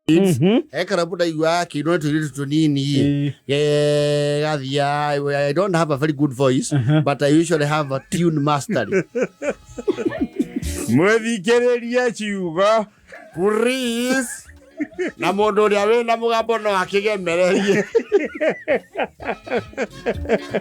He karabu ndaiguaga akĩinwo nĩ tũirĩtu tũnini. Gathia, I don't have a very good voice, but I usually have a tune mastery. Mũthikĩrĩrie ciugo. Please. Na mũndũ ũrĩa wĩna mũgambo no akĩgemererie.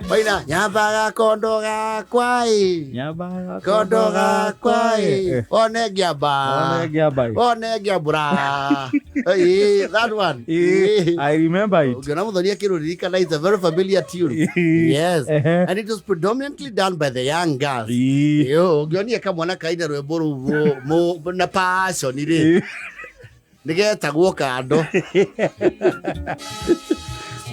Waina nyambaga kondo gakwa ĩ. Nyambaga Kondo gakwa ĩ. One ngĩamba. One ngĩamba ĩ. One ngĩambũra. Ĩ, that one. Ĩ. I remember it. Ũngĩona mũthoni akĩrũririkana, it's a very familiar tune. Yes. And it was predominantly done by the young girls. Yo, ũngĩonia kamwana kaina rwĩmbo rũu na passion rĩ, nĩgetagwo kando.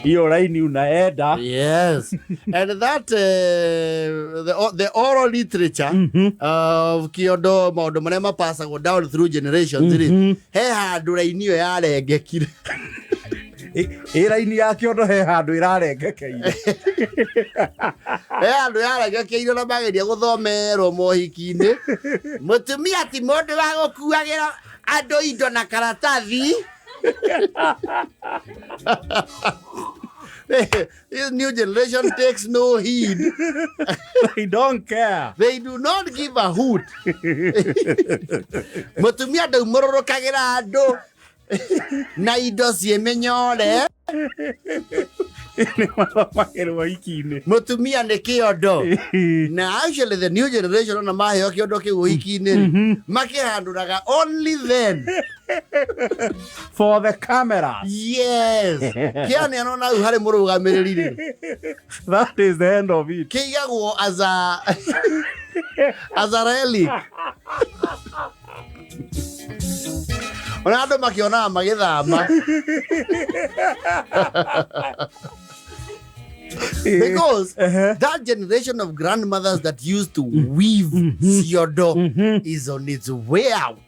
Hiyo raini unaenda. Yes. And that the oral literature of kiondo, maũndũ marĩa mapasagwo down through generations rĩ, he handũ raini ĩyo yarengekire. Ĩ raini ya kĩondo he handũ ĩrarengekeire. He handũ yarengekeire na mageria gũthomerwo mohiki-inĩ, mũtumia ti mũndũ wa gũkuagĩra andũ indo na karatathi. This new generation takes no heed. They don't care. They do not give a hoot. Mũtumia ndaumũrũrũkagĩra andũ na indo ciĩ mĩnyore. Nĩ mathomagĩrwo iki-inĩ. Mũtumia nĩ kĩondo. Na actually the new generation ona maheo kĩondo kĩu ũhiki-inĩ rĩ, makĩhandũraga only then. For the cameras. Yes. Kĩaneanwo na hau harĩ mũrũgamĩrĩri rĩ. That is the end of it. Kĩigagwo as a relic. Ona andũ makĩonaga magĩthama. Because that generation of grandmothers that used to weave ciondo is on its way out.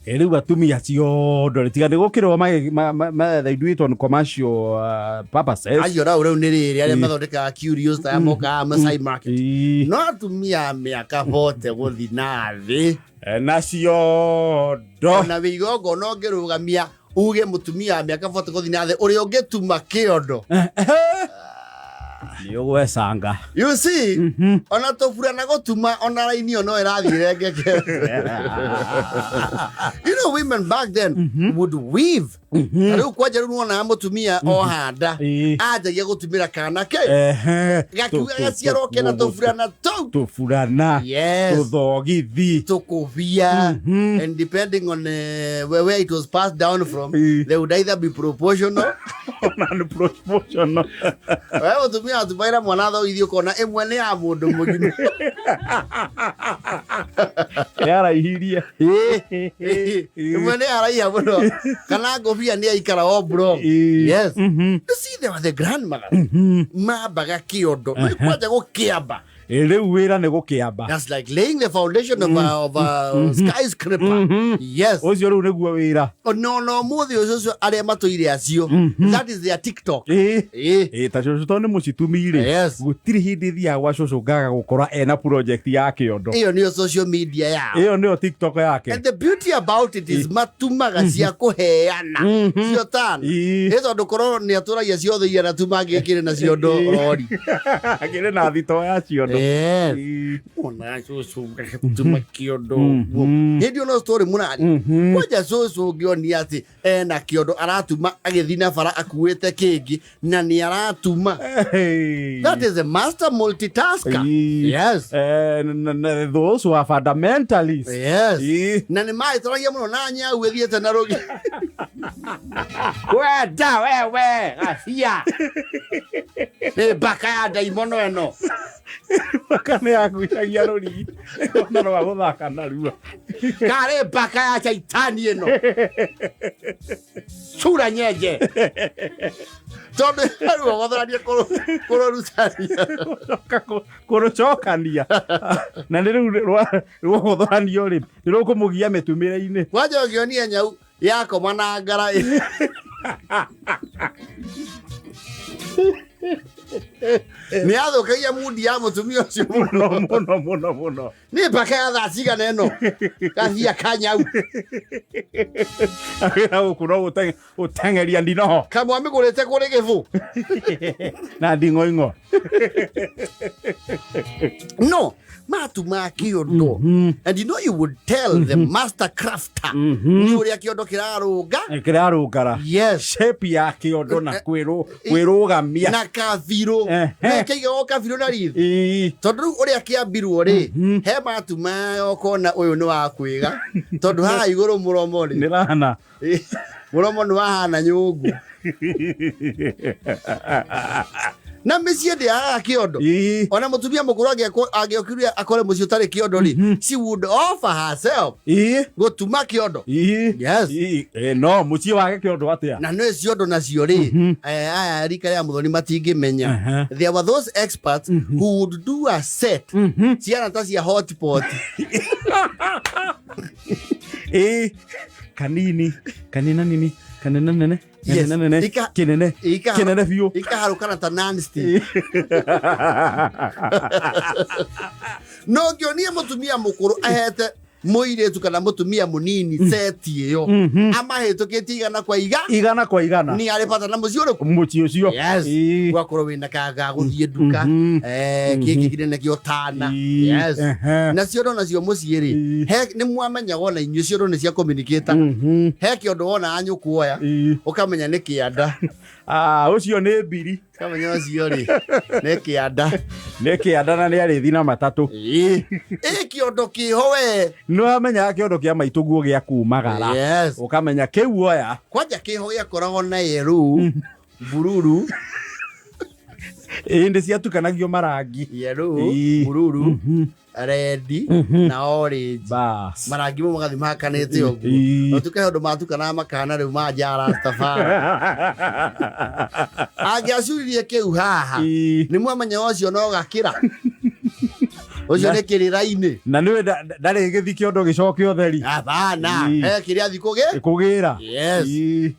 Ĩ, rĩu atumia ciondo rĩ, tiga nĩ gũkĩrwo they do it on commercial purposes. Acio rau rĩu nĩ rĩrĩ arĩa mathondekaga curios ta mokaga Masai Market. No atumia a mĩaka bote gũthi na thĩ. Na ciondo. Ona wĩ igongona ũngĩrũgamia uge mũtumia wa mĩaka bote gũthi na thĩ ũrĩa ũngĩtuma kĩondo. Nĩ ũgwecanga. You see, ona tũburana gũtuma ona raini ĩyo no ĩrathiĩ rengeke. Women back then would weave. Ta rĩu kwanja rĩu nĩwonaga mũtumia ohanda anjagia gũtumĩra kana ke gakiuga gaciarwo kena tũburana tũu. Tũburana. Tũthogithi. Tũkũbia. And depending on where it was passed down from, they would either be proportional. Ona nĩ proportional. We mũtumia atumaĩra mwana thogithi ũkona ĩmwe nĩ ya mũndũ mũgima. Yaraihirie. Ĩmwe nĩ yaraiha mũno kana ngũbia nĩ yaikara oblong. Yes. You see, they were the grandmothers mambaga kĩondo. Rĩu kwanja gũkĩamba. Ĩ, rĩu wĩra nĩ gũkĩamba. That's like laying the foundation of a skyscraper. Yes. Ũcio rĩu nĩguo wĩra. No mũthĩ ũcio ũcio arĩa matũire acio. That is their TikTok. Ĩ, ta cũcũ tondũ nĩ mũcitumi rĩ, gũtirĩ hĩndĩ thiaga gwa cũcũ ngaga gũkora ena project ya kĩondo. Ĩyo nĩyo social media yao. Ĩyo nĩyo TikTok yake. And the beauty about it is matumaga cia kũheana cio tano. Ĩ tondũ korwo nĩ atũragia ciothe iria natuma angĩkĩrĩ na ciondo rori. Akĩrĩ na thito ya ciondo. Yes. Ona cũcũ tuma kĩondo ũguo. Hĩndĩ ĩyo no story mũrari. Kwanja cũcũ ũngĩonia atĩ ena kĩondo aratuma agĩthiĩ na bara akuĩte kĩngĩ na nĩ aratuma. That is a master multitasker. Yes. Those who are fundamentalists. Yes. Na nĩ mahĩtũragia mũno na nyau ĩthiĩte na rũgi. Kwenda wewe gacia. Nĩ mbaka ya ndaimono ĩno. Mbaka nĩ yagucagia rũrigi ona rwa gũthaka narua. Karĩ mbaka ya caitani ĩno. Cura nyenje. Tondũ ruogothania kũrũrutania. Gũcoka kũrũcokania. Na nĩ rĩu ruogothoranio rĩ, nĩ rũkũmũgia mĩtumĩre-inĩ. Kwanja ũngĩonia nyau yakoma na ngara. Nĩ athũkagia mundi ya mũtumia ũcio Mũno mũno mũno mũno. Nĩ mpaka ya thaa cigana ĩno gathia kanyau. Wĩra gũkũ no gũteng'eria ndinoho. Kamwe amĩgũrĩte kũrĩ gĩbũ. Na nding'oing'o. No matuma kĩondo, and you know you would tell the master crafter nĩ ũrĩa kĩondo kĩrarũnga. Kĩrarũngara. Yes. Shape ya kĩondo na kwĩrũgamia. Na kabirũ. Kĩigagwo kabirũ na rithi. Tondũ rĩu ũrĩa kĩambirwo rĩ, he matuma ũkona ũyũ nĩ wa kwĩga tondũ haha igũrũ mũromo rĩ, Nĩ rana. Mũromo nĩ wahana nyũngũ na mĩciĩ ndĩagaga kĩondo. Ona mũtumia mũkũrũ angĩokire akore mũciĩ ũtarĩ kĩondo rĩ, she would offer herself gũtuma kĩondo. Yes. No mũciĩ wage kĩondo atĩa? Na nĩ ciondo nacio rĩ, aya rika rĩa mũthoni matingĩmenya. There were those experts who would do a set ciana ta cia hotpot. Ĩĩ, kanini kanina nini kanina nene. Yes. Kanene nene. Kĩnene. Kĩnene biũ. Ikaharũkana ta non-stick. No ngĩonie mũtumia mũkũrũ ahete mũirĩtu kana mũtumia mũnini seti ĩyo amahĩtũkĩtie igana kwa iga Igana kwa igana. Nĩ arĩ bata na mũciĩ ũrĩkũ? Mũciĩ ũcio. Yes. Gwakorwo wĩna kaga gũthiĩ nduka, gĩkĩ kĩnene kĩo tana. Yes. Na ciondo nacio mũciĩ rĩ, he nĩ mwamenyaga ona inyuĩ ciondo nĩ cia communicator. He kĩondo wona anyũkuoya, ũkamenya nĩ kĩanda. Ah, ũcio nĩ mbiri. Ũkamenya ũcio rĩ nĩ kĩanda. Nĩ kĩanda na nĩ arĩthi na matatũ. Ĩ kĩondo kĩho we. Nĩ wamenyaga kĩondo kĩa maitũguo gĩa kumagara. Yes. Ũkamenya kĩu oya. Kwanja kĩho gĩakoragwo na yerũ, bururu. Ĩndĩ ciatukanagio marangi. Yerũ, bururu, red na orange. Bas. Marangi mo magathi mahakanĩte ũguo. Ũtuke ũndũ matukanaga makana rĩu manja Rastafari. Angĩacuririe kĩu haha, nĩ mwamenya ũcio no gakĩra. Ũcio nĩ kĩrĩra-inĩ. Na nĩwe ndarĩ gĩthi kĩondo gĩcoke ũtheri. Hapana. He kĩrĩa athi kũgĩ? Kũgĩra. Yes.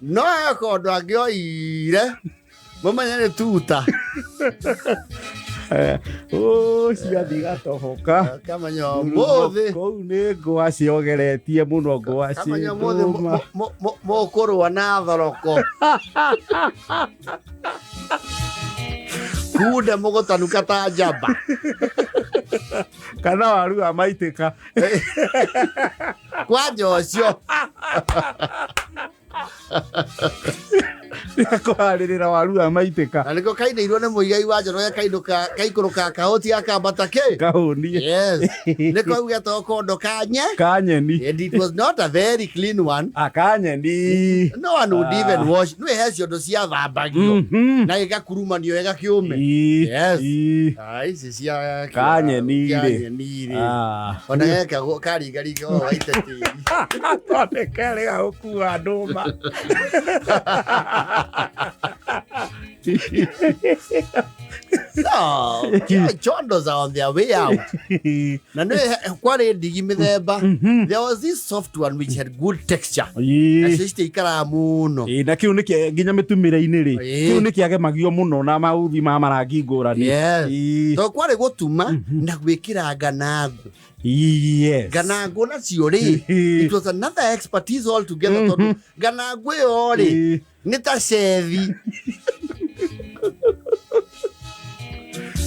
No he kondo angĩoire, mũmenye nĩ tuta. Ũcio athi gatoboka. Kamenya ũmũthĩ. Kũu nĩ ngwacĩ ogeretie mũno ngwacĩ. Kamenya ũmũthĩ mũkũrũa na thoroko. Kunde mũgũtanuka ta njamba. Kana waru wa maitĩka. Kwanja ũcio. Kũharĩrĩra waru wa maitĩka. Na nĩkĩo kainĩirwo nĩ mũigai wa njoro kainũka kaikũrũka kahũti akambata kĩ? Kahũni. Yes. Nĩkĩo hau getagwo kondo kanye. Kanyeni. And it was not a very clean one. Ah, kanyeni. No one would even wash. Nĩ he ciondo ciathambagio. Na gĩgakurumanio wega kĩũme. Yes. Ah, ici cia Kanyeni rĩ. Kanyeni rĩ. Ona gekagwo karingaringa o waite tĩri. Tondũ kerĩga gũkua ndũma. No, chondos are on their way out. Na nĩ kwarĩ ndigi mĩthemba. There was this soft one which had good texture. Nacio citiikaraga mũno. Ĩĩ, na kĩu nĩkĩ nginya mĩtumĩre-inĩ rĩ, kĩu nĩkĩagemagio mũno na mauthi ma marangi ngũrani. Yes. Tondũ kwarĩ gũtuma na gwĩkĩra nganangũ. Yes. Nganangũ nacio rĩ, it was another expertise altogether tondũ nganangũ ĩyo rĩ, nĩ ta cethi.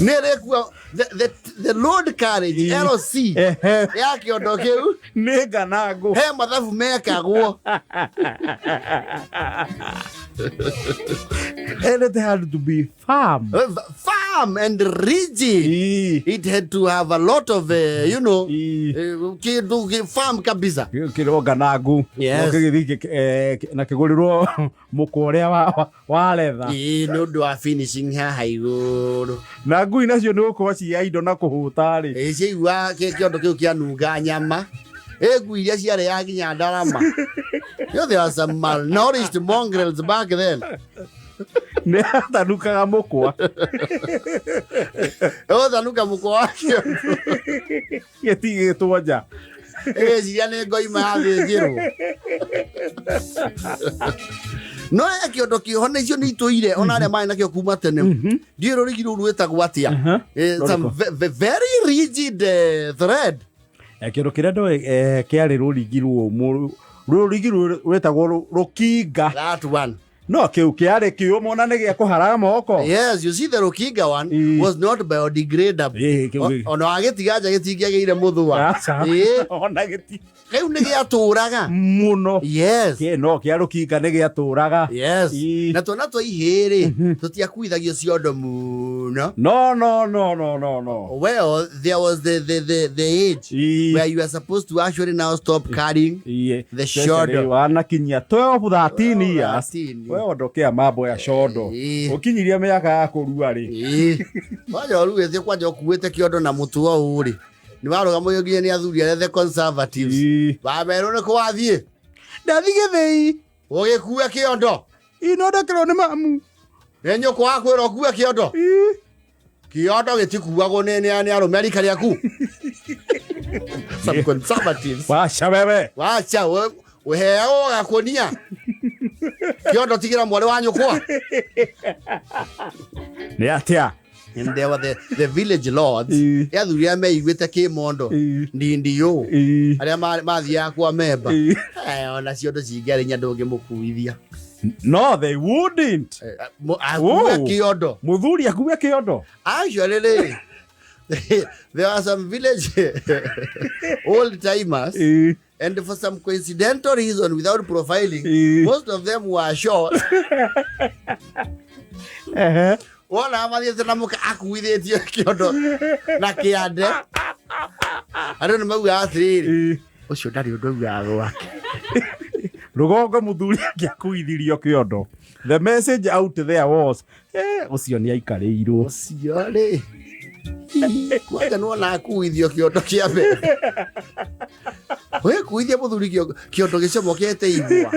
Nĩ ĩrĩkua the load carriage LC ya kĩondo kĩu Nĩ nganangũ. He mathabu mekagwo. And it had to be firm. Firm and rigid. It had to have a lot of, you know, kĩndũ kĩ firm kabisa. Kĩrwo nganangũ. Yes. No kĩgĩthiĩ na kĩgũrĩrwo mũkwa ũrĩa wa letha. Ĩĩ, nĩ ũndũ wa finishing haha igũrũ. Na ngui nacio nĩ gũkorwo cia indo na kũhũta rĩ. Ĩĩ, ciaigua kĩondo kĩu kĩanunga nyama. Ĩ, ngui iria ciarĩaga nginya ndarama. You know, there were some malnourished mongrels back then. Nĩ atanukaga mũkwa. Ũtanuka mũkwa wa kĩondo. Gĩtigĩtwo nja. Ĩgĩciria nĩ ngoima yathĩnjĩrwo. No he kĩondo kĩoho na icio nĩ itũire ona arĩa marĩ nakĩo kuma tene. Ndiũĩ rũrigi rũu rwĩtagwo atĩa. Some very rigid thread. Kĩndũ kĩrĩa ndoĩ kĩarĩ rũrigi rũmũ, rũrigi rwĩtagwo rũkinga. That one. No kĩu kĩarĩ kĩũmũ na nĩ gĩa kũharaga moko. Yes, you see the rũkinga one was not biodegradable. Kĩu Ona wagĩtiga nja gĩtingĩagĩire mũthũa. Aca. Ona gĩti Kĩu nĩ gĩatũraga. Mũno. Yes. Kĩ no kĩa rũkinga nĩ gĩatũraga. Yes. Na twana twa ihĩĩ rĩ, tũtiakuithagio ciondo mũno. No, no, no, no, no, no. Well, there was the age where you are supposed to actually now stop carrying the Especially shodo. Wanakinyia 12 13 years. 13. We ondokea mambo ya shodo. Ũkinyirie mĩaka ya kũrua rĩ. Kwanja ũruĩte kwanja ũkuĩte kĩondo na mũtuo ũũ rĩ. Nĩ warũgamagio nginya nĩ athuri arĩa the conservatives. Wamerwo nĩ kũ wathiĩ? Ndathiĩ gĩthĩi. Ũgĩkua kĩondo? Inondekerwo nĩ mamu. Nĩ nyũkwa wakwĩra ũkue kĩondo? Kĩondo gĩtikuagwo nĩ arũme a rika rĩaku. Some conservatives. Wacha wewe. Wacha we, ũheagwo gakuonia. Kĩondo tigĩra mwarĩ wa nyũkwa. Nĩ atĩa? And there were the village lords. Athuri arĩa meiguĩte kĩmondo. Ndindiũ. Arĩa mathiaga kwa memba. Ona ciondo cingĩarĩ inya ndũngĩmũkuithia. No, they wouldn't. Akue kĩondo. Mũthuri akue kĩondo. Actually, rĩ, there are some village old timers. And for some coincidental reason, without profiling, most of them were short. Wona mathiĩte na mũka akuithĩtio kĩondo na kĩande. Andũ nĩ maugaga atĩrĩrĩ, ũcio ndarĩ ũndũ augaga gwake. Rũgongo mũthuri angĩakuithirio kĩondo. The message out there was, ũcio nĩ aikarĩirwo. Ũcio rĩ, kwanja nĩwona akuithio kĩondo kĩa mbere. Wĩkuithia mũthuri kĩondo gĩcomokete igwa.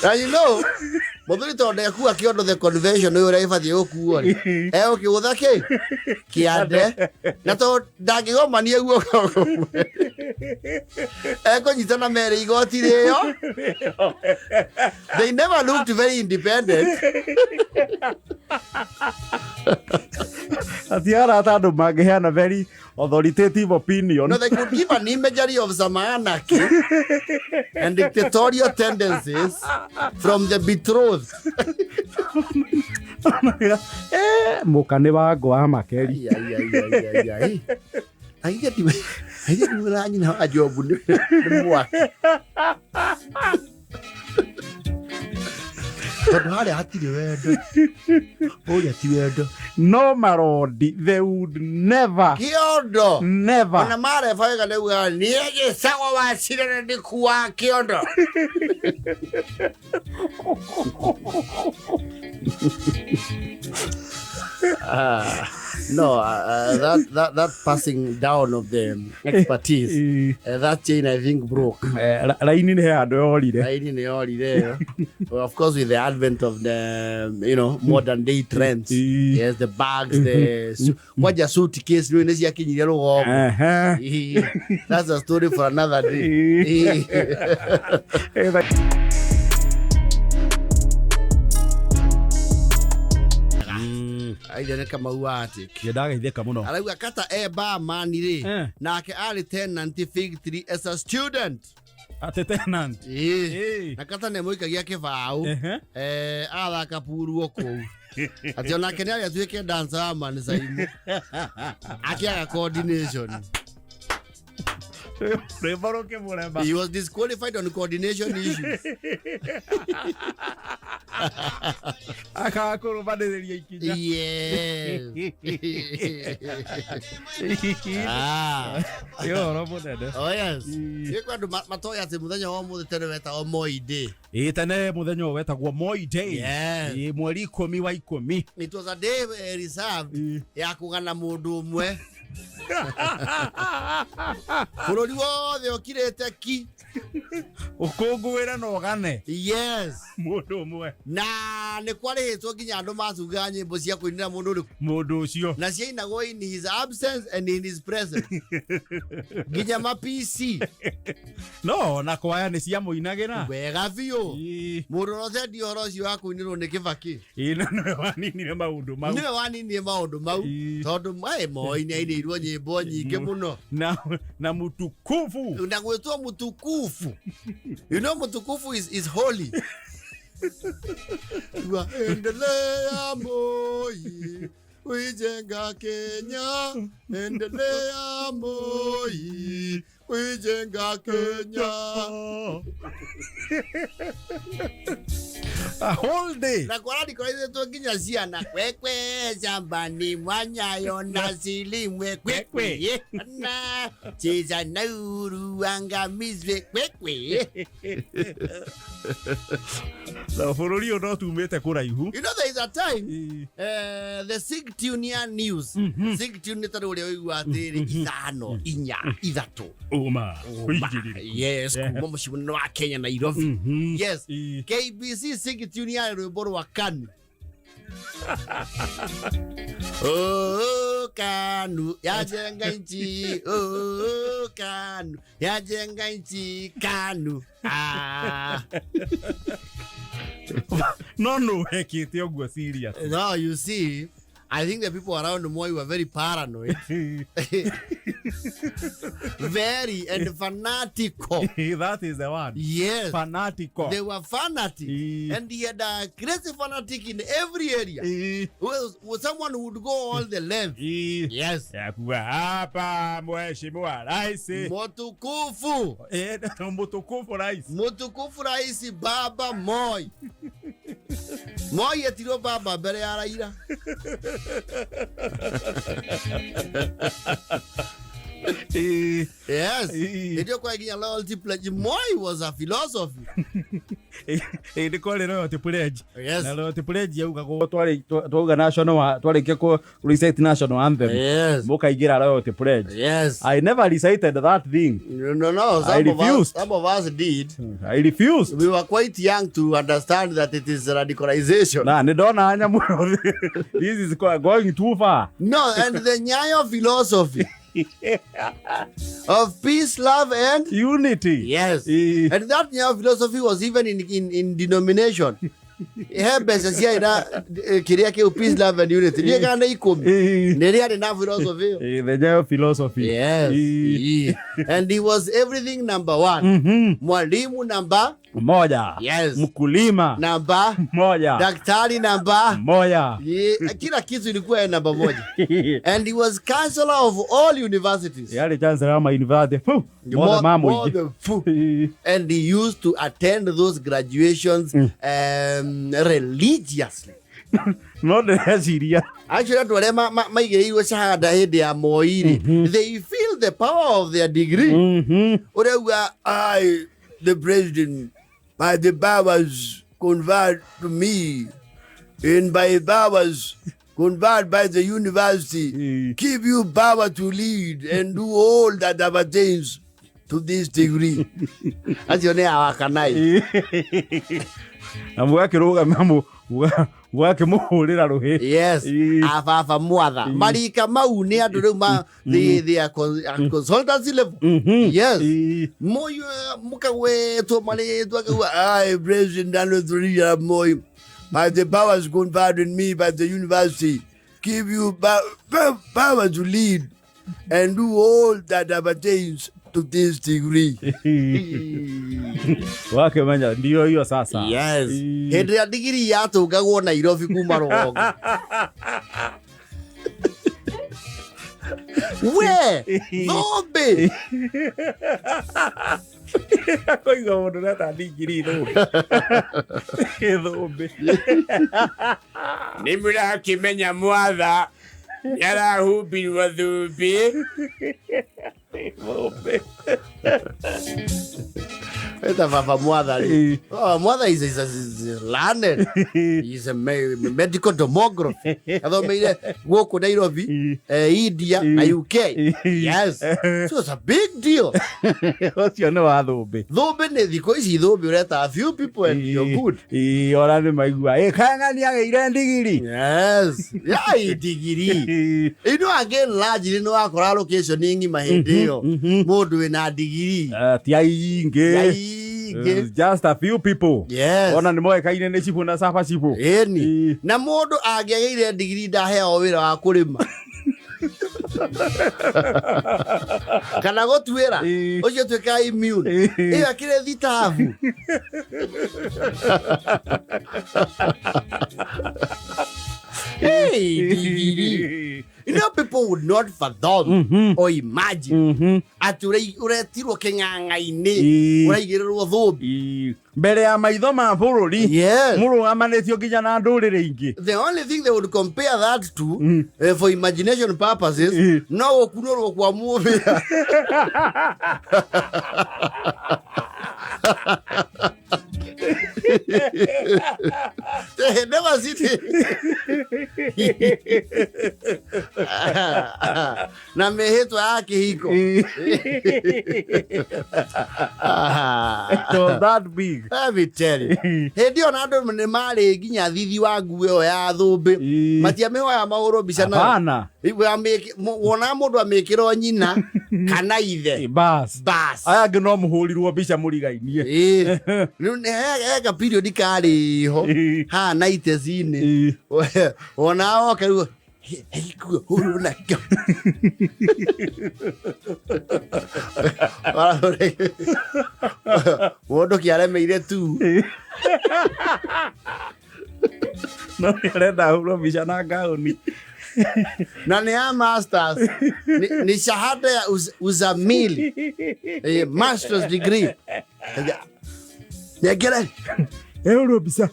And you know, mũthuri tondũ ndekua kĩondo the convention ũyũ ũrĩa ĩbatiĩ gũkuo rĩ, egũkĩgũtha kĩ? Kĩande. Na tondũ ndangĩgomania guoko kũmwe. Ekũnyitana merĩ igoti rĩo. They never looked very independent. Ati arata andũ mangĩheana very authoritative opinion. No, they could give an imagery of some anarchy and dictatorial tendencies from the betrothed. Mũka nĩ wa ngwa makeri. Ai, ai, ai, ai, ai, ai. Ai, ai, ai, ai, nyina wa Jobu nĩ mwaki. Tondũ harĩa hatirĩ wendo. Ũrĩa ti wendo. No marondi, they would never. Kĩondo. Never. Ona mareba wega nĩ ugaga, niĩ gĩcagwo wa Cirene ndikuaga kĩondo. No, that passing down of the expertise, that chain I think broke. Laini nĩ handũ yorire. Laini nĩ yorire. Well, of course, with the advent of the, you know, modern day trends. Yes, the bags, the kwanja suitcase nĩ ciakinyire rũgongo. That's a story for another day. Aithe nĩ Kamau wa Attic. Ndagaithĩka mũno. Arauga kata e barman rĩ, nake arĩ tenant Fig 3 as a student. Ate tenant. Na kata nĩ mũikagia kĩbaũ. Athaka puru o kũu. Atĩ onake nĩ arĩ atuĩke dancer wa Man Saimu. Akĩaga coordination. Rwĩmbo rũkĩmũrema. He was disqualified on coordination issues. Akaga kũrũmanĩrĩria ikinya. Yes. Nĩ ũhoro mũnene. Oh yes. Nĩ kwa andũ matoĩ atĩ mũthenya wa ũmũthĩ tene wetagwo Moi Day. Ĩĩ, tene mũthenya ũyũ wetagwo Moi Day. Yes. Ĩĩ, mweri ikũmi wa ikũmi. It was a day reserved ya kũgana mũndũ ũmwe. Bũrũri wothe ũkirĩte ki. Ũkũngũĩre na ũgane. Yes. Mũndũ ũmwe. Na nĩ kwarĩhĩtwo nginya andũ macugaga nyĩmbo cia kũinĩra mũndũ ũrĩkũ. Mũndũ ũcio. Na ciainagwo in his absence and in his presence. Nginya ma PC. No na kwaya nĩ ciamũinagĩra. Wega biũ. Ĩĩ. Mũndũ ũrĩa ũtendia ũhoro ũcio wa kũinĩrwo nĩ Kĩbakĩ. Ĩĩ, na nĩwe waninire maũndũ mau. Nĩwe waninire maũndũ mau. Ĩĩ. Tondũ maĩ Moi nĩ ainĩirwo nyĩmbo nyingĩ mũno. Na mutukufu. Na gwĩtwo mutukufu. You know mutukufu is holy. Endelea Moi kuijenga Kenya, endelea Moi kuijenga Kenya. A whole day. Na kwara ndikoretwo nginya ciana kwekwe shambani mwanyayo na silimwe kwekwe na cheza nauru angamizwe kwekwe. Na bũrũri ũyũ no tumĩte kũraihu. You know there is a time the Sigtunia news. Sigtune nĩ tarĩ ũrĩa ũigua atĩrĩ 5 4 3 Ũma. Ũma. Yes, kuma mũciĩ mũnene wa Kenya Nairobi. Yes. KBC Sigtune yarĩ rwĩmbo rwa KANU. Oh, KANU yajenga nchi. Oh, KANU yajenga nchi. KANU. Ah. No, no, hekite ũguo serious. No, you see, I think the people around Moi were very paranoid. Very and fanatical. That is the one. Yes. Fanatical. They were fanatic. And he had a crazy fanatic in every area. Well, someone who would go all the length. Yes. Ya kuwa hapa mheshimiwa rais. Mtukufu. Mtukufu rais. Mtukufu rais Baba Moi. Moi etirwo baba mbere ya Raila. Yes. Ndio kwa nginya loyalty pledge. Moi was a philosophy. Nĩ kwarĩ loyalty pledge. Yes. Na loyalty pledge yaugagwo twauga national twarĩkia kũ recite national anthem. Yes. Mũkaingĩra loyalty pledge. Yes. I never recited that thing. No, no, I refused. Some of us did. I refused. We were quite young to understand that it is radicalization. Na nĩ ndona nyamũ. This is going too far. No, and the Nyayo philosophy of peace, love, and unity. Yes. And that Nyayo philosophy was even in denomination. He mbeca cia ira kiria kiu peace, love, and unity. Ni kana ikumi. Ni riarĩ na philosophy ĩyo. The Nyayo philosophy. Yes. And he was everything number one. Mwalimu namba moja. Yes. Mkulima namba moja. Daktari namba moja. Kila kitu ilikuwa namba moja. And he was chancellor of all universities. Yale chancellor wa university. More than And he used to attend those graduations religiously. Not the Actually, andũ arĩa maigĩrĩirwo shahada hĩndĩ ya Moi, they feel the power of their degree. Ũrĩa uga, I, the president, by the powers conferred to me, and by powers conferred by the university, give you power to lead and do all that appertains to this degree. Acio nĩ awakanai. Na mũgakĩrũgama mũgakĩmũhũrĩra rũhĩ. Yes. Ababa mwatha. Marika mau nĩ andũ rĩu ma they are consultancy level. Yes. Moi mũkagwetwo marĩtwo akauga I President Daniel Toroitich Moi, by the powers conferred in me by the university, give you power to lead and do all that appertains to this degree. Wakĩmenya ndio hiyo sasa. Yes. Hĩndĩ ĩrĩa digiri yatũngagwo Nairobi kuma rũgongo. We thũmbĩ. Koiga mũndũ neta digiri thũmbĩ. Thũmbĩ. Nĩ mũrakĩmenya mwatha nĩarahumbirwo thũmbĩ. Eta baba mwathari. Ĩĩ. Baba mwathari is learned. He's a medical tomography. Athomeire gũkũ Nairobi, Ĩĩ. India na UK. Ĩĩ. Yes. So it's a big deal. Ũcio nĩ wa thũmbĩ. Thũmbĩ nĩ thikũ ici thũmbĩ ũreta a few people and you're good. Ĩĩ, ona nĩ maigua ĩ kang'ani agĩire ndigiri. Yes. Ya ndigiri. Ĩĩ. Ino again largely nĩ wakora location ng'ima hĩndĩ ĩyo mũndũ wĩna ndigiri. Ti aingĩ. Yaingĩ. Just a few people. Yes. Ona nĩ moĩkaine nĩ cibũ na caba cibũ. Ĩni. Ĩĩ. Na mũndũ angĩagĩire ndigiri ndaheagwo wĩra wa kũrĩma. Kana gũtuĩra. Ĩĩ. Ũcio tuĩkaga immune. Ĩĩ. Ĩyo akĩrĩ thitabu. Hey, ndigiri. You know, people would not fathom or imagine atĩ ũretirwo kĩng'ang'a-inĩ Ĩĩ. ũraigĩrĩrwo thũmbĩ. Ĩĩ. Mbere ya maitho ma bũrũri Yes. mũrũgamanĩtio nginya na ndũrĩrĩ ingĩ. The only thing they would compare that to for imagination purposes no gũkunũrwo kwa mũbĩa. They never seen it. Na mĩhĩtwa ya kĩhiko. It was that big. Let me tell you. Hĩndĩ ĩyo na andũ nĩ marĩ nginya thithi wa nguo ĩyo ya thũmbĩ. Ĩĩ. Matiamĩhoya mahũrwo mbica nayo. Hapana. Wona mũndũ amĩkĩrwo nyina kana ithe. Bas. Bas. Aya angĩ no mũhũrirwo mbica mũrigainie. Ĩĩ. Rĩu nĩ he ka period karĩ ho Ĩĩ. haha 90s-inĩ. Ĩĩ. Wona woka rĩu hikuo hũrwo nakĩo. Mũndũ kĩaremeire tu. No nĩ arenda ahũrwo mbica na ngaũni. Na nĩ ya masters. Ni shahada ya uzamili. Masters degree. Nengere. Ĩhũrwo mbica.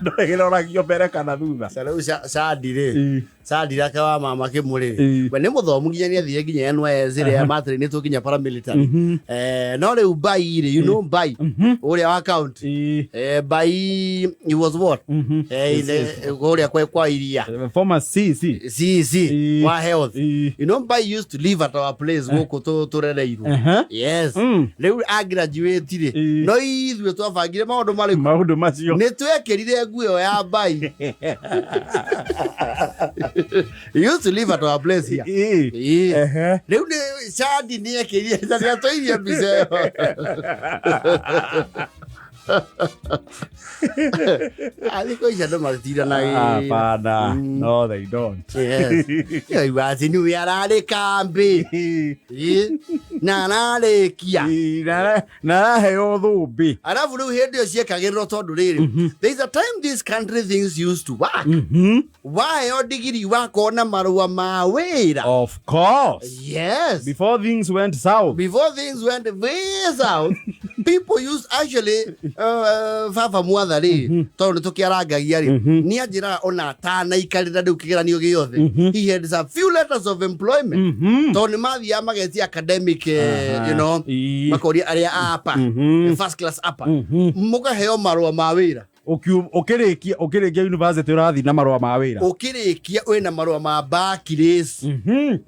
Ndũrĩroragio mbere kana thutha. Rĩu Sadi rĩ. Ĩĩ. Sadi rake wa mama Kĩmũrĩ. Ĩĩ. We nĩ mũthomu nginya nĩ athire nginya NYS ĩrĩa matrainĩtwo nginya paramilitary. No rĩu Mbai rĩ, you know Mbai ũrĩa wa county. Ĩĩ. Mbai he was what? Kũrĩa kwa iria. Former CC. CC Ĩĩ. wa health. Ĩĩ. You know Mbai used to live at our place gũkũ tũrereirwo. Yes. Rĩu agraduate rĩ, Ĩĩ. no ithuĩ twabangire maũndũ marĩkũ? Maũndũ macio. Nĩ twekĩrire nguo ĩyo ya Mbai. He used to live at our place here. Ĩĩ. Ĩĩ. Ehe. Rĩu nĩ Shadi nĩ ekĩrire na nĩ atũirie mbica ĩyo. Thikũ ici andũ matitiranagia. Hapana. No, they don't. Yes. Ĩyo atĩ nĩwe ararĩ kambĩ. Ĩĩ. Na ararĩkia. Ĩĩ, na araheo thũmbĩ. Arabu rĩu hĩndĩ ĩyo ciekagĩrĩrwo tondũ rĩrĩ, there is a time this country things used to work. Waheo ndigiri wakona marũa ma wĩra. Of course. Yes. Before things went south. Before things went way south, people used actually baba mwatha rĩ tondũ nĩ tũkĩarangagia rĩ nĩ anjĩraga ona atanaikarĩra rĩu kĩgeranio gĩothe he had a few letters of employment tondũ nĩ mathiaga magetia academic you know Ĩĩ. makoria arĩa a upper first class upper mũkaheo marũa ma wĩra. Ũkĩrĩkia university ũrathiĩ na marũa ma wĩra. Ũkĩrĩkia wĩna marũa ma Barclays.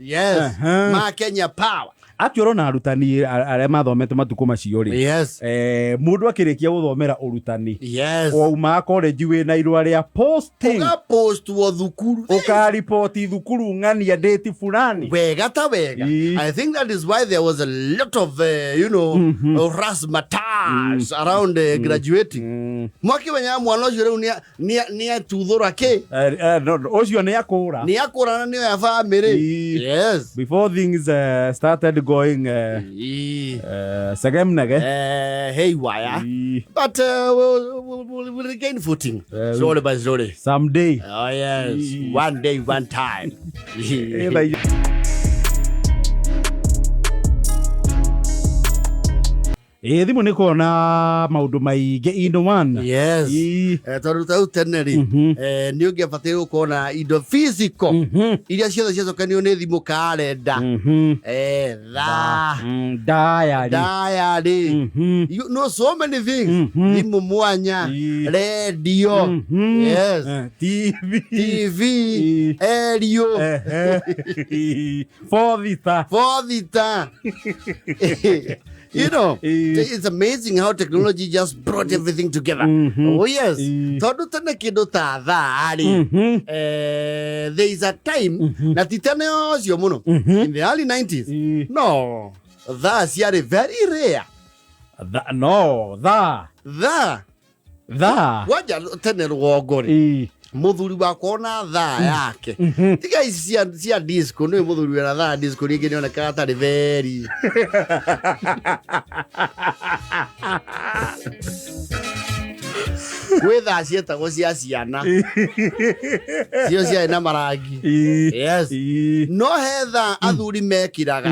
Yes. Ma Kenya Power. Atĩ ũrona arutani arĩa mathomete matukũ macio rĩ. Yes. Mũndũ akĩrĩkia gũthomera ũrutani. Yes. Waumaga college wĩna irũa rĩa posting. Ũgapostwo thukuru. Ũkariboti thukuru ng'ania date fulani. Wega ta wega. Ĩĩ. I think that is why there was a lot of razzmatazz around graduating. Mwakĩmenya mwana ũcio rĩu nĩ atuthũra kĩ. No, no, ũcio nĩ akũra. Nĩ akũra na nĩo ya family. Ĩĩ. Yes. Before things started going Ĩĩ. segemnege. Haywire. Ĩĩ. But we'll regain footing slowly by slowly. Someday. Oh yes, Ĩĩ. one day, one time. Ĩĩ, Ĩ thimũ nĩ kuona maũndũ maingĩ in one. Yes. Ĩ. Tondũ ta rĩu tene rĩ, nĩ ũngĩabataire gũkorwo na indo physical iria ciothe ciacokanio nĩ thimũ, karenda, thaa, Diary. Diary, you know so many things, thimũ mwanya, radio, yes, TV. TV, aerial, Fothita. Fothita. It's amazing how technology just brought everything together. Oh yes. Tondũ tene kĩndũ ta thaa rĩ, there is a time, na ti tene ũcio mũno, in the early 90s, no thaa ciarĩ very rare. No, thaa. Thaa. Thaa. Kwanja tene rũgongo rĩ, mũthuri wakwa ona thaa yake, tiga ici cia disco, nĩ mũthuri wĩna thaa disco rĩngĩ nĩonekaga tarĩ very gwĩ thaa cietagwo cia ciana, cio ciarĩ na marangi. Yes. No he thaa athuri mekĩraga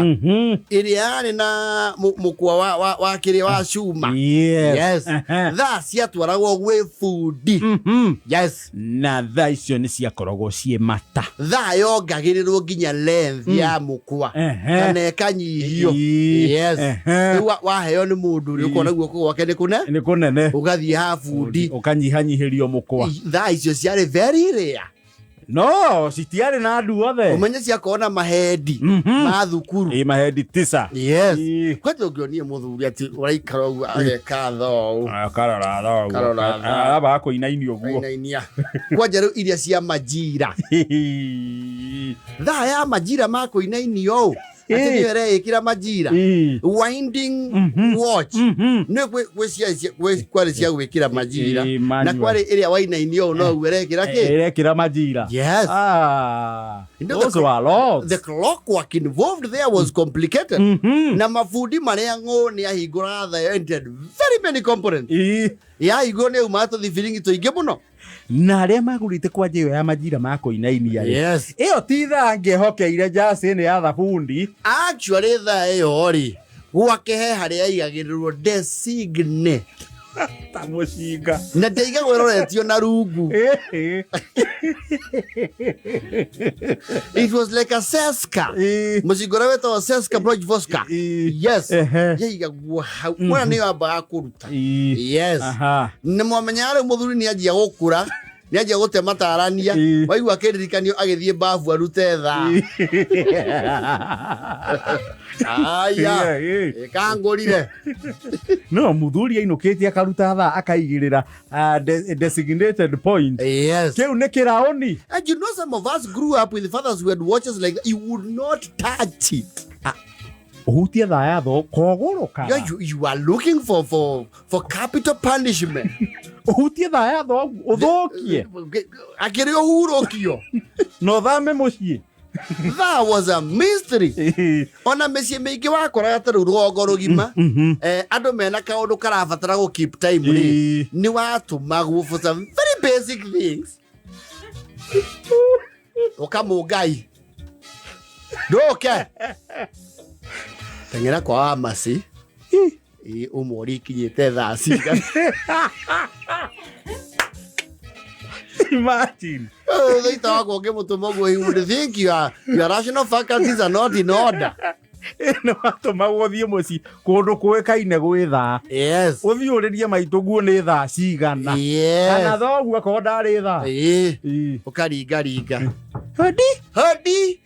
ĩrĩa yarĩ na mũkwa wa kĩrĩa wa cuma. Yes. Thaa ciatwaragwo gwĩ bundi. Yes. Na thaa icio nĩ ciakoragwo ciĩ mata. Thaa yongagĩrĩrwo nginya length ya mũkwa kana ĩkanyihio. Yes. Rĩu waheo nĩ mũndũ rĩ, ũkona guoko gwake nĩ kũne Nĩ kũnene. Ũgathiĩ ha bundi. Ũkanyihanyihĩrio mũkwa. Thaa icio ciarĩ very rare. No citiarĩ na andũ othe. Ũmenye ciakorwo na mahendi ma thukuru. Ĩ, mahendi 9. Yes. Kwanja ũngĩonie mũthuri atĩ ũraikara ũguo ageka thou. Karora thaa ũguo. Karora thaa. Araba kũinainia ũguo. Ainainia. Kwanja rĩu iria cia majira, thaa ya majira ma kũinainio ũũ atĩ nĩyo ĩreĩkĩra majira, winding watch, nĩ gwĩ kwarĩ cia gwĩkĩra majira Ĩ, na manual. kwarĩ ĩrĩa wainainio ũũ no ũrekĩra kĩ. Ĩrekĩra majira. Yes. Ah, You know, those were lots. The clock work involved there was complicated, na mabundi marĩa ng'ũ nĩ ahingũraga thaa ĩyo and it had very many components. Yahingũrwo nĩ umaga tũthibiringi tũingĩ mũno. Na arĩa magũrĩte kwanja ĩyo ya majira ma kũinainia rĩ, Yes. ĩyo ti thaa ngĩhokeire njacĩ nĩ ya thabundi. Actually thaa ĩyo rĩ, gwake he harĩa aigagĩrĩrwo designe. Ta mũcinga. Na ndĩaigagwo ĩroretio na rungu. It was like a seska, mũcinga ũrĩa wĩtagwo seska Voska. Yes. Yaigagwo hau mwana nĩyo ambaga kũruta. Yes. Nĩ mwamenyaga rĩu mũthuri nĩ anjia gũkũra, nĩ anjia gũte matarania. Waigua akĩririkanio agĩthiĩ babu arute thaa, aya ĩkangũrire. No muthuri ainũkĩtie akaruta thaa akaigĩrĩra designated point. Yes. Kĩu nĩ kĩraũni. And you know, some of us grew up with fathers who had watches like that. You would not touch it. Ũhutie thaa ya tho kogũrũka. Yeah, you are looking for capital punishment. Ũhutie thaa ya tho ũthũkie. Akĩrĩ ũhurũkio. Na ũthame mũciĩ. That was a mystery. Ona mĩciĩ mĩingĩ wakoraga ta rĩu rũgongo rũgima, andũ mena kaũndũ karabatara gũ keep time rĩ, nĩ watũmagwo for some very basic things, ũkamũngai ndũke teng'era kwa wamasi ũmũri ikinyĩte thaa cigana. Imagine. Thĩita wakwa ũngĩmũtũma ũguo, he would think your rational faculties are not in order. Nĩ watũmagwo ũthiĩ mũciĩ kũndũ kũĩkaine gwĩ thaa. Ũthiĩ ũrĩrie maitũ guo nĩ thaa cigana. Kana thoguo akorwo ndarĩ thaa. Ũkaringaringa. Hodi. Hodi,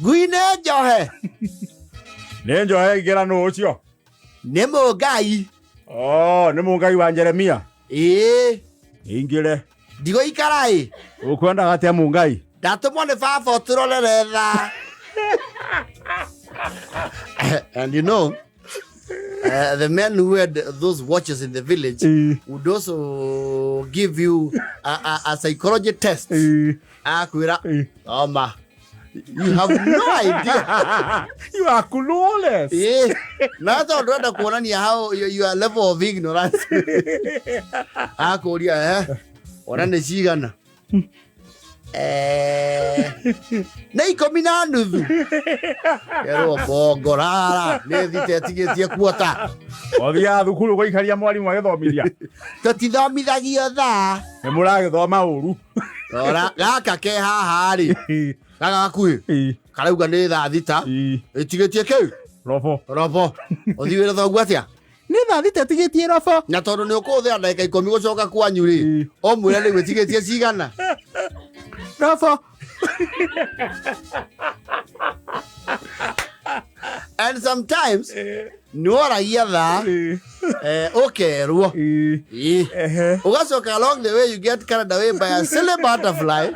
ngui nĩ njohe. Nĩ njohe, ingĩra, nũ ũcio? Nĩ mũngai. Oh, nĩ mũngai wa Jeremia. Ĩĩ. Ingĩre. Ndigũikara ĩ. Ũkwendaga atĩa, mũngai? Ndatũmwo nĩ baba ũtũrorere thaa. And you know, the men who had those watches in the village would also give you a psychology test. Akwĩra, "Oma, you have no idea." You are clueless. Ĩĩ. Na tondũ ndũrenda kuonania how your level of ignorance, akũria, ona nĩ cigana? Nä ikå na nuthu kerwo bongo rara nä thita ĩtigĩtie kuota. Ũthiaga thukuru gũikaria mwarimũ agĩthomithia. Tũtithomithagio thaa. Nĩ mũragĩthoma ũru. Rora gaka ke haha rĩ, gaka gakuhĩ karauga nĩ thaa 6 ĩtigĩtie kĩ? Robo. Robo. Ũthiĩ wĩra thoguo atĩa? Nĩ thaa 6 ĩtigĩtie robo. Na tondũ nĩ ũkũhũthĩra ndagĩka 10 gũcoka kwanyu rĩ, ũmwĩre rĩu ĩtigĩtie cigana? Robo. And sometimes nĩ woragia thaa, ũkerwo. Ĩ. Ũgacoka along the way you get carried away by a silly butterfly.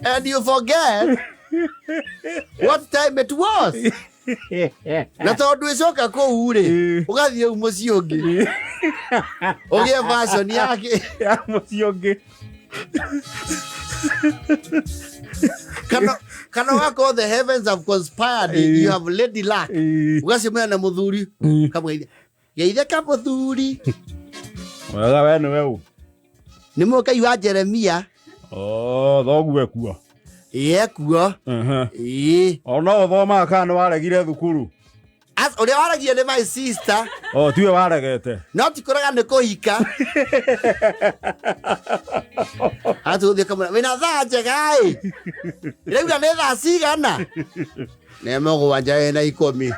And you forget what time it was. Na tondũ ĩcoka kũu rĩ, ũgathiĩ rĩu mũciĩ ũngĩ. Ũgĩe version yake. Ya mũciĩ ũngĩ. Kana wakorwo the heavens have conspired, you have lady luck. Ũgacemania na mũthuri, ũkamũgeithia. Geithia ka mũthuri. Wega we nĩwe ũ? Nĩ mũkai wa Jeremia. Oh, thoguo ekuo. Ĩĩ ekuo. Ĩĩ. O no ũthomaga kana nĩ waregire thukuru? As ũrĩa waragia nĩ my sister. Oh, tiwe waregete. No ti kũrega nĩ kũhika. Atũthiĩ kamũra, wĩna thaa njega ĩ. Ĩrauga nĩ thaa cigana? Nĩ 7:10.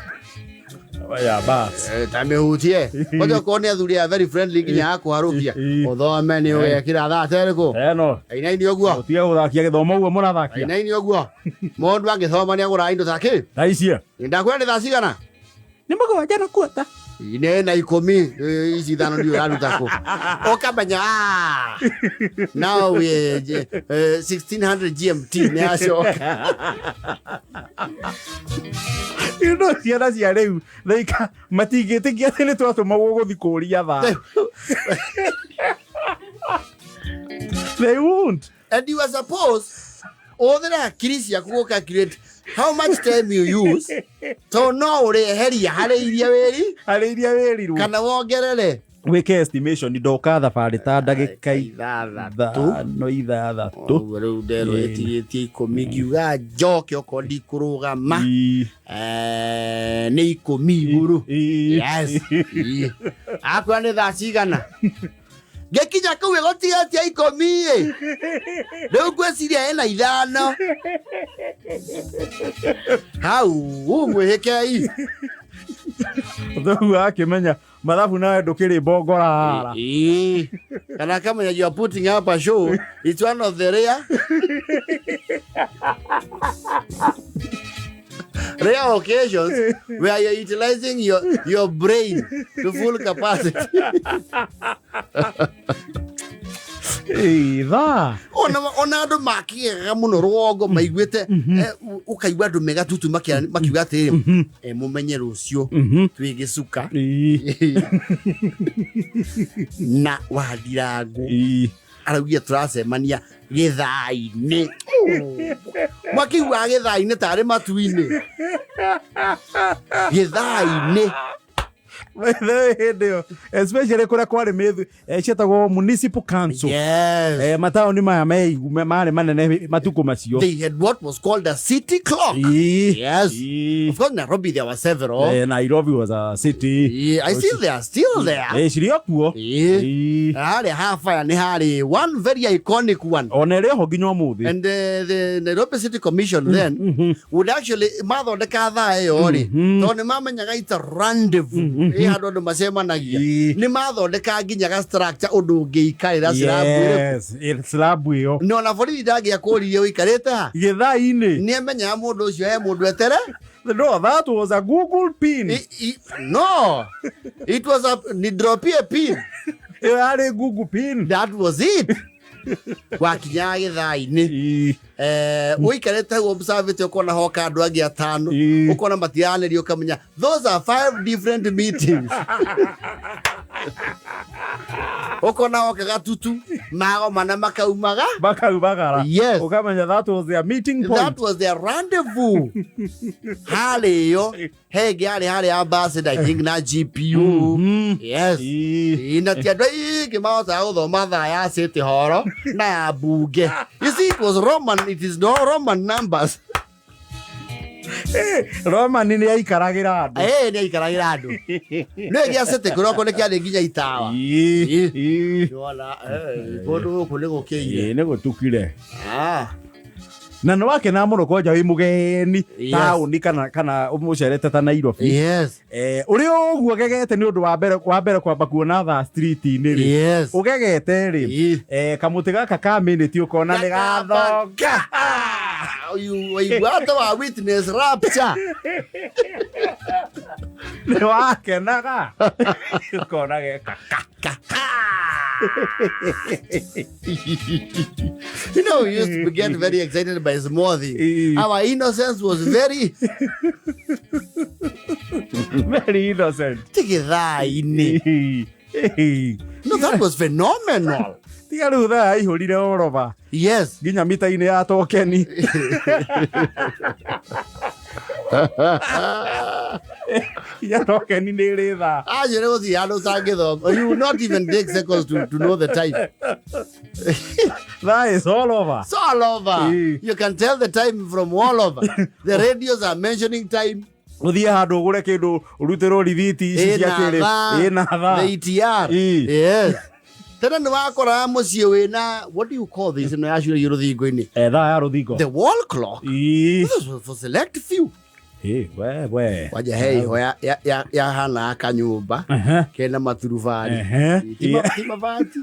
Ya bas. Ta mĩhutie. Kwanja okorwo nĩ athuri a very friendly nginya ya kũharũkia. Ũthome nĩ ũgekĩra thaa terĩkũ? Eno. Ainaini ũguo. Ũtige gũthakia gĩthomo ũguo mũrathakia. Ainaini ũguo. Mũndũ angĩthoma nĩ agũraga indo ta kĩ? Ta icio. Ndakwĩra nĩ thaa cigana? Nĩ 7:15. 4:10, ici 5 ndiũĩ ũraruta kũ. Ũkamenya, now we, 1600 GMT nĩ acoka. You know, ciana cia rĩu, matingĩtĩkia atĩ nĩ twatũmagwo gũthiĩ kũũria thaa. They won't. And you are supposed, ũhũthĩre hakiri ciaku gũ calculate how much time you use, tondũ no ũrĩeheria harĩ iria wĩri, Harĩ iria wĩrirwo. Kana wongerere. Wĩke estimation, ndoka thabarĩ ta ndagĩka 6. 5 6. Ũguo rĩu nderwo ĩtigĩtie 10, ngiuga njoke okorwo ndikũrũgama. Nĩ 10 igũrũ. Yes. Akwĩra nĩ thaa cigana? Ngĩkinya kũu ĩgũtigĩtie 10 ĩ. Rĩu ngwĩciria ĩna 5. Hau, mwĩhĩkei. Thoguo akĩmenya mathabu nawe ndũkĩrĩ mbongorara. Ĩĩ. Kana akamenya you are putting up a show. It's one of the rare occasions where you're utilizing your brain to full capacity. Ĩĩ, thaa. Ona andũ makĩgega mũno rũgongo maiguĩte, ũkaigua andũ mega tutu makiuga atĩrĩrĩ, mũmenye rũciũ twĩ gĩcuka. Na Wandirangũ araugire tũracemania gĩthaa-inĩ. Makiugaga gĩthaa-inĩ tarĩ matu-inĩ. Gĩthaa-inĩ. By the way, hĩndĩ ĩyo, especially kũrĩa kwarĩ mĩthu, ciĩtagwo municipal council. Yes. Mataũni maya marĩ manene matukũ macio. They had what was called a city clock. Yes. Of course, Nairobi there were several. Nairobi was a city. Yeah, I see they are still there. Cirĩ o kuo. Harĩa ha fire nĩ harĩ one very iconic one. Ona ĩrĩ ho nginya ũmũthĩ. And the Nairobi City Commission then would actually mathondeka thaa ĩyo rĩ, tondũ nĩ mamenyaga it's a rendezvous. Ĩ handũ andũ macemanagia. Nĩ mathondeka nginya ga structure ũndũ ũngĩikarĩra slab ĩrĩkũ. Yes, slab ĩyo. No na borithi ndangĩakũririe ũikarĩte ha? Gĩthaa-inĩ. Nĩ amenyaga mũndũ ũcio he mũndũ etere. No, that was a Google pin. No, it was a ni dropie pin. Ĩyo yarĩ Google pin. That was it. Wakinyaga gĩthaa-inĩ. Ũikarĩte hau observĩte, ũkona hoka andũ angĩ atano, ũkona matiranĩria, ũkamenya those are five different meetings. Ũkona hoka gatutu magomana makaumaga. Makaumagara. Yes. Ũkamenya that was their meeting point. That was their rendezvous. Harĩ ĩyo he ĩngĩ yarĩ harĩa Ambassador, I think, na GPU. Yes. Ĩĩ, na ti andũ aingĩ mahotaga gũthoma thaa ya City Hall na ya mbunge. You see, it was Roman, it is no Roman numbers. Roman nĩ aikaragĩra andũ. Ĩĩ, nĩ aikaragĩra andũ. Nĩ gĩa City kũroko nĩ kĩarĩ nginya itawa. Nĩwona, kũndũ gũkũ nĩ gũkĩire. Ĩĩ, nĩ gũtukire. Ah. Na nĩ wakena mũno kwanja wĩ mũgeni taũni kana ũmũcerete ta Nairobi. Ũrĩ ũguo gegete nĩ ũndũ wa mbere kwamba kuona thaa street-inĩ rĩ. Ũgegete rĩ. Kamũtĩ gaka ka minute ũkona nĩ gathonga. Waigua ta wa witness rapture. Nĩ wakenaga ũkona geka ka. We used to get very excited by small things. Our innocence was very very innocent. Tigithaa-inĩ. No, that was phenomenal. Tiga rĩu thaa yaihũrire oroba. Nginya mita-inĩ ya tokeni. Nginya tokeni nĩ ĩrĩ thaa. Acio nĩ gũthiĩ handũ ũtangĩthoma. You will not even take seconds to know the time. That is all over. It's all over. You can tell the time from all over. The radios are mentioning time. Ũthiĩ handũ ũgũre kĩndũ ũrutĩrwo rithiti ici cia Ĩna kĩrĩu. thaa. Ĩna thaa. The ETR. Yes. Tena nĩ wakoraga mũciĩ wĩna, what do you call this, ĩno yacuragio rũthingo-inĩ? Thaa ya rũthingo. The wall clock. This was for select few. We, we. Kwanja he iho yahana kanyũmba kena maturubarĩ. Ti mabati.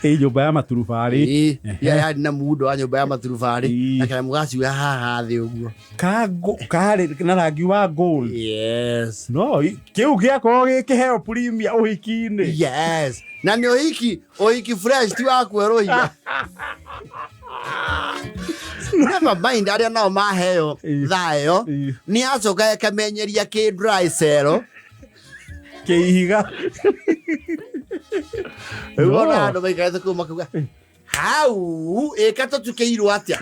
Ĩ nyũmba ya maturubarĩ. Ĩ, yarĩ na muundo wa nyũmba ya maturubarĩ na kanyamũ gaciuga haha thĩ ũguo. Karĩ na rangi wa gold. Yes. No, kĩu gĩakorwo gĩ kĩheo premier ũhiki-inĩ. Yes. Na nĩ ũhiki fresh, ti wa kwerũhia. Never mind arĩa nao maheo thaa ĩyo, nĩ acoka ĩkamenyeria kĩ dry cell. Kĩihiga. Rĩu ona andũ maikarĩte kũu makauga hau ĩka tũtukĩirwo atĩa,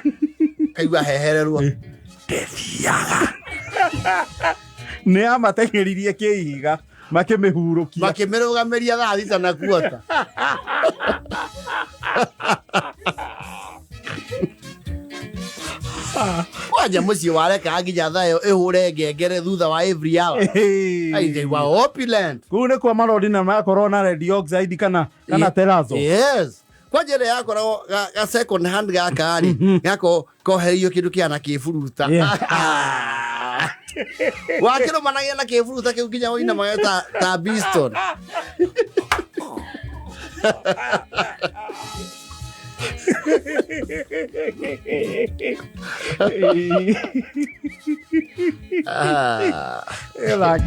kaigua hehererwo. Ndĩthiaga. Nĩ amateng'eririe kĩihiga makĩmĩhurũkia. Makĩmĩrũgamĩria thaa thita na kuota. Kwanja mũciĩ wareka nginya thaa ĩyo ĩhũre ngengere thutha wa every hour. Ai, they were opulent. Kũu nĩ kwa marodi na makorwo na red oxide kana terazo. Yes. Kwanja ĩrĩa yakoragwo ga second hand gaka rĩ, gako kohereirio kĩndũ kĩhana kĩburuta. Wakĩrũmanagia na kĩburuta kĩu nginya ũinamage ta Biston. Like.